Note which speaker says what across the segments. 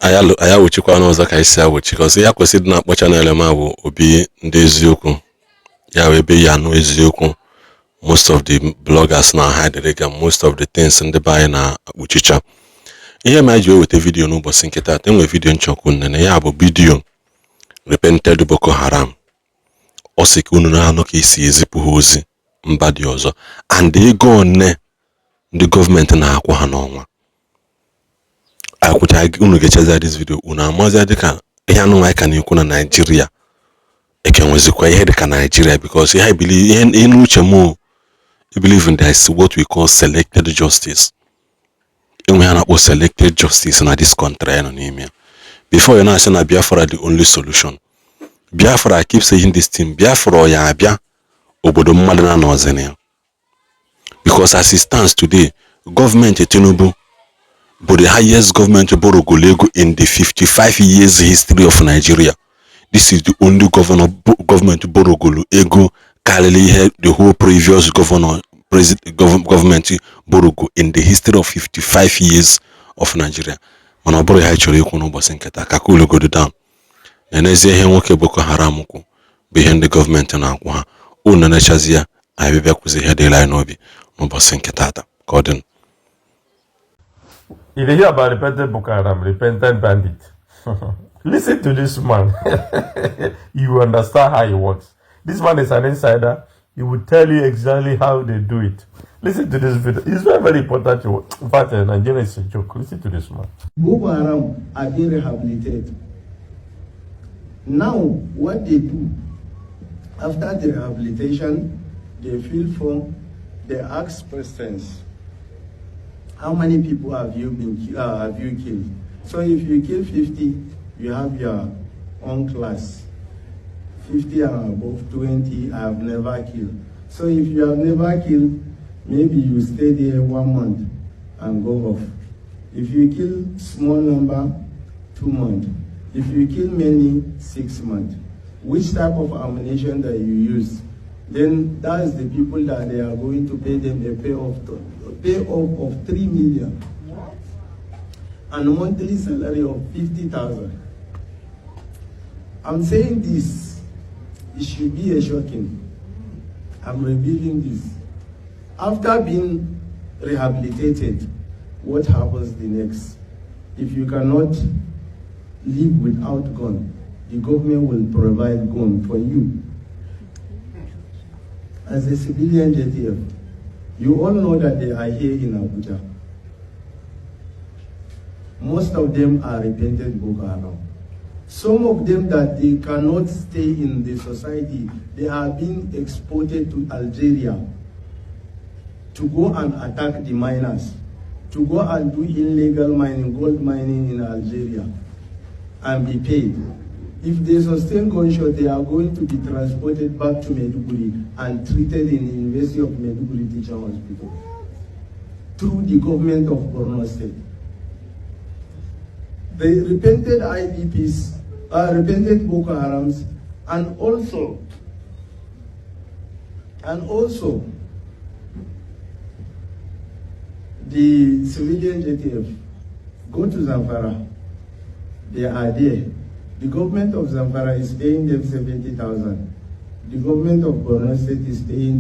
Speaker 1: Anyị awụchikwa n'ụzọ ka anyị si awụchi cause ya kwesịrị ịdị na-akpọ channel m bụ Obi ndị eziokwu, ya wee ebe ya anụ eziokwu. Most of the bloggers na hide ga most of the things ndị be anyị na-akpuchicha ihe ma anyị ji weta video n'ụbọchị nke taata. Enwere video nchọkwu nnene, ya bụ video repented Boko Haram. Ọ sị ka unu na-anụ ka esi ezipụ ha ozi mba dị ọzọ and ego one ndị gọọmenti na-akwụ ha n'ọnwa akwụcha. Unu ga-echeza this video, unu amazia dịka ihe anụ anyị ka na-ekwu na Naijiria ekenwezikwa ihe dịka Naijiria, because ihe believe ihe n'uche m, I believe in there is what we call selected justice. Enwe ha na-akpọ selected justice na this country anyị nọ n'ime ya. Before you na-asị na Biafra the only solution, Biafra, I keep saying this thing, Biafra ọ ya abịa obodo mmadụ na-anọzi na ya, because as it stands today, gọọmenti Tinubu bụ the highest government borrowgolo ego in the 55 years history of Nigeria. This is the only governor government borrowgolo ego karịrị ihe the whole previous governor president gọọmenti borrowgo in the history of 55 years of Nigeria. Mana ọ bụrụ ya anyị chọrọ ikwu n'ụbọchị nke taa, ka cool down na n'ezie ihe nwoke Boko Haram kwu bụ ihe ndị gọọmenti na-akwụ ha. Unu nenechazi ya, anyị bịa kwụzi ihe dịrị anyị n'obi n'ụbọchị nke taata. Ka ọ dị.
Speaker 2: If you hear about repentant Boko Haram, repentant bandit, listen to this man. You understand how he works. This man is an insider. He will tell you exactly how they do it. Listen to this video. It's very, very important. In fact, Nigeria is a joke. Listen to this man.
Speaker 3: Boko Haram are being rehabilitated. Now, what they do, after the rehabilitation, they fill form, they ask questions. How many people have you killed? So if you kill 50, you have your own class. 50 and above, 20, I have never killed. So if you have never killed, maybe you stay there one month and go off. If you kill small number, 2 months. If you kill many, 6 months. Which type of ammunition that you use? Then that is the people that they are going to pay them a pay off of 3 million and monthly salary of 50,000. I'm saying this, it should be a shocking. I'm revealing this. After being rehabilitated, what happens the next? If you cannot live without gun, the government will provide gun for you. As a civilian JTF, you all know that they are here in Abuja. Most of them are repentant Boko Haram. Some of them that they cannot stay in the society, they are being exported to Algeria to go and attack the miners, to go and do illegal mining, gold mining in Algeria, and be paid. If they sustain gunshot, they are going to be transported back to Maiduguri and treated in the University of Maiduguri Teaching Hospital through the government of Borno State. The repented IDPs, repented Boko Harams, and also the civilian JTF go to Zamfara. They are there. The government of Zamfara is paying them 70,000. The government of Borno State is paying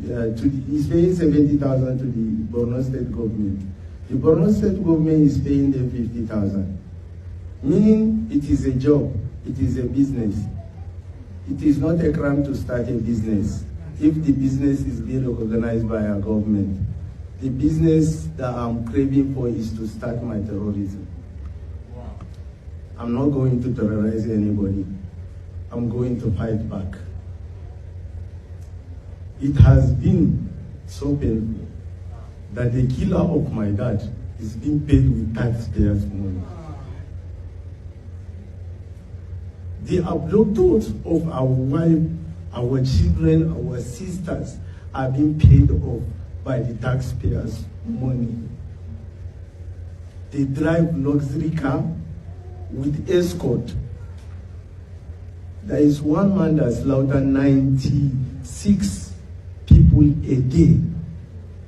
Speaker 3: the, to the, is paying 70,000 to the Borno State government. The Borno State government is paying them 50,000. Meaning it is a job, it is a business. It is not a crime to start a business if the business is being recognized by our government. The business that I'm craving for is to start my terrorism. I'm not going to terrorize anybody. I'm going to fight back. It has been so painful that the killer of my dad is being paid with taxpayers' money. The abductors of our wife, our children, our sisters are being paid off by the taxpayers' money. They drive luxury car with escort. There is one man that slaughtered 96 people a day.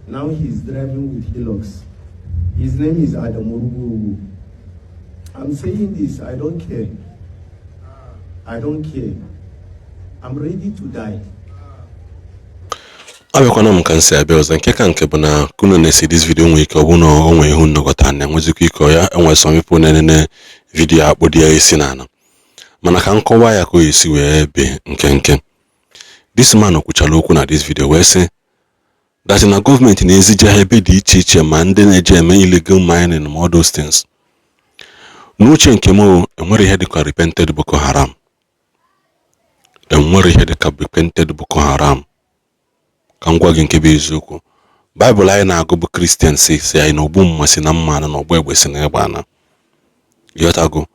Speaker 3: Now he's driving with Hilux. His name is Adamu Rugurugu. I'm saying this, I don't care. I don't care. I'm ready to die.
Speaker 1: Abịakwana m ka m si abịa ọzọ. Nke ka nke bụ na kunu na-esi this video nwere ike ọ bụ na o nwee ihu nnọkọta na enwezikwa ike ya enwe some people na-enene video akpụ ya isi n'ala, mana ka m kọwaa ya ka o esi wee bee nkenke. This man kwuchara okwu na this video wee sị that na gọọmenti na-ezije ha ebe dị iche iche, ma ndị na-eje eme illegal mining, ma all those things. N'uche nke m o, enwere ihe dịka repented Boko Haram, enwere ihe dịka repented Boko Haram. Ka m gwa gị nke bụ eziokwu, Baịbụl anyị na-agụ bụ Christian si anyị na ogbu mma si na mma na ọgbọ egbe si na egbe ana. Ịghọtago?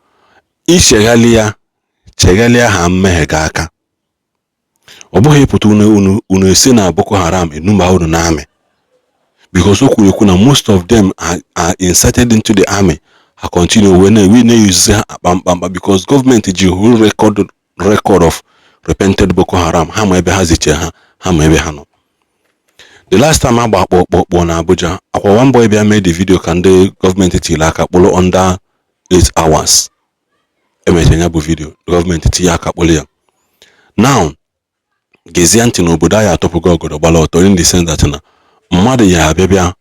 Speaker 1: Icheghalịa, cheghalịa ha mmehie gị aka. Ọ bụghị ịpụta unu esi na Boko Haram enumba unu na army, because o kwuru ekwu na most of them are inserted into the army. Ha continue wee na-eyuzi ha akpa mkpamkpa, because gọọmenti ji whole record of repented Boko Haram. Ha ma ebe ha ziche ha, ha ma ebe ha nọ. The last time agba akpọ na Abuja akwa, one boy bịa mee the video ka ndị gọọmenti tiri aka kpụrụ under 8 hours. Emechara ya bụ video, gọọmenti tinye aka kpụrụ ya. Now gezie ntị, n'obodo anyị atọpụgo ọgọdọ gbara ọtọ, in the sense that na mmadụ ya abịa bịa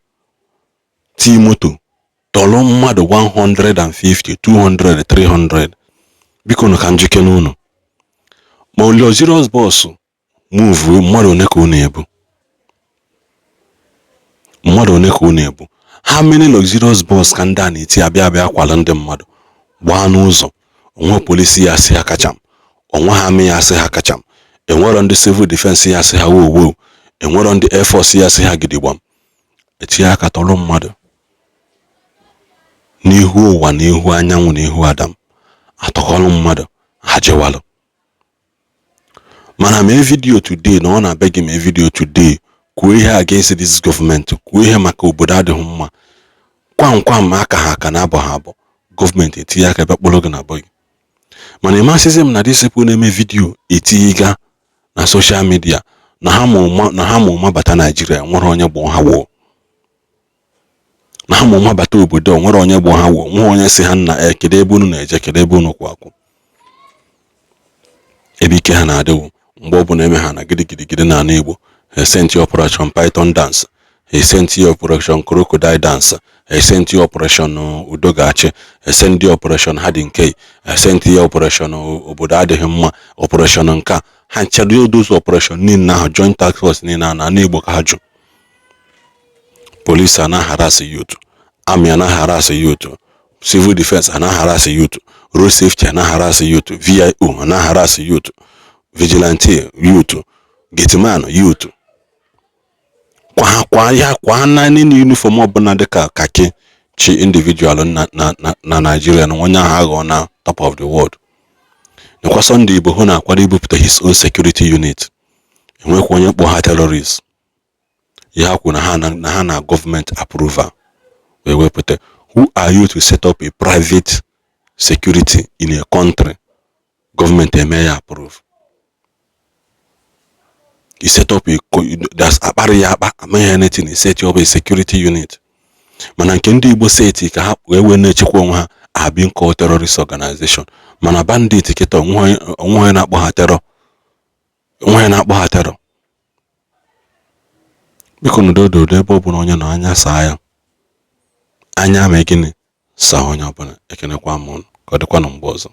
Speaker 1: tii moto tọrọ mmadụ 150, 200, 300. Biko nụ, ka njike n'ụlọ ma luxurious bus move, mmadụ one ka unu ebu? Mmadụ one ka unu ebu? How many luxurious bus ka ndị a na-eti abịa abịa kwala ndị mmadụ gbaa n'ụzọ? Onwe polisi ya asị ha kacham, onwe ha amị ya asị ha kacham, enwero ndị civil defense ya asị ha wo wo, enwero ndị air force ya asị ha gidigbam. Etinye aka tọrọ mmadụ n'ihu ụwa, n'ihu anyanwụ, n'ihu Adam, atọkọrọ mmadụ, ha jewalụ. Mana mee video today na ọ na-abịa gị, mee video today, kwuo ihe against this government, kwuo ihe maka obodo adịghị mma, kwam kwam aka ha aka na-abọ ha abọ, gọọmenti etinye aka ebe kpọrọ gị na abọ gị. Mana ịmasịzi m na these people na-eme video etinye na social media na ha ma ụma, na ha ma ụma bata Naijiria, nwere onye gbọ ha wụọ, na ha ma ụma bata obodo, nwere onye gbọ ha wụọ, nwe onye si ha nna e, kedu ebe unu na-eje, kedu ebe unu kwụ akwụ. Ebe ike ha na-adịwụ mgbe ọbụla eme ha na gidigidigidi n'ala Igbo, ha esenti Operation Python Dance, ha esenti Operation Crocodile Dance, ha esenti Operation Udo Ga-achị, esenti Operation Hadin Kai, esenti Operation Obodo Adịghị Mma, Operation nka ha nchedo those operation niile ahụ, joint task force niile na ala Igbo ka ha jụ. Police anaghị harass youth, army anaghị harass youth, civil defense anaghị harass youth, road safety anaghị harass youth, VIO anaghị harass youth, vigilante youth, gateman youth, kwa kwa ya kwa na niile uniform ọbụla dịka khaki chi individual na Nigeria na onye ahụ aghọọ na top of the world. Nekwa Sunday Igbo hụ na-akwado ibupụta his own security unit, enwekwa onye kpọ ha terrorist. Ihe ha kwuru na ha na gọọmenti approval wee wepụta. Who are you to set up a private security in a country gọọmenti eme ya approve? You set up a that's akparị ya akpa amaghị anything, you set up a security unit. Mana nke ndị Igbo seti ka ha wee wee na-echekwa onwe ha are being called terrorist organization. Mana bandit kịta, onwe onye na-akpọ ha terror, onwe onye na-akpọ ha terror. Biko n'udo ebe ọ bụla onye nọ, anya saa ya anya. Ma gịnị saa onye ọbụla. Ekenekwa m unu, ka ọ dịkwa na mgbe ọzọ.